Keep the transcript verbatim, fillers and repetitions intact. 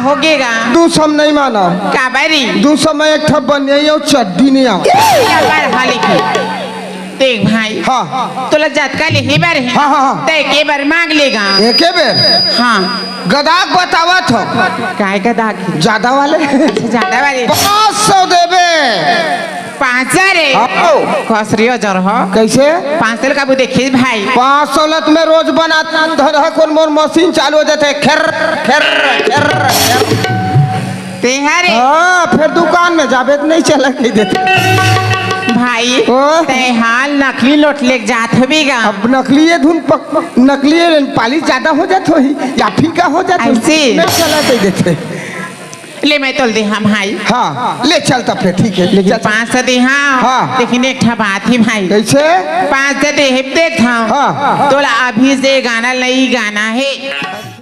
होगे गा। दू सौ में नहीं माना। काबर रे? दू सौ में एक ठा बनियाई अउ चड्डी नइ आय। काबर हाले की? देख भाई। हाँ। तोला जतका लेहे बर हे, हाँ, हाँ, हाँ। तैं एके बार मांग ले गा। एके बेर? हाँ। गदा के बतावत हँव। काय गदा के? जादा वाले। अच्छा, जादा वाले। पाँच सौ देबे। पाँच हजार हे? हाँ। कस रे हजार ह। कइसे? पाँच सौ ल काबू देखे भाई। पाँच सौ ल त मैं रोज बनात धरहूँ, कोन मोर मशीन चालू हो जाथे, खेर, खेर, खेर, खेर। तें हरे। हाँ, फेर दुकान में जाबे त नइ चला कहि देथे। भाई, ओ? तैं हाल नकली नोट लेके जात हबे गा। अब नकली ए धुन पक-, नकली ए पालिश जादा हो जात होही या फीका हो जात होही। अइसे? नइ चला कहि देथे। ले मैं तोला देहँव भाई। हाँ, ले चल त फेर, ठीक हे। लेकिन चल, चल। पाँच सौ देहँव। हाँ। लेकिन एक ठा बात हे भाई। कइसे? पाँच सौ देहे देथँव। हाँ। तोला अभी से गाना, नई गाना हे।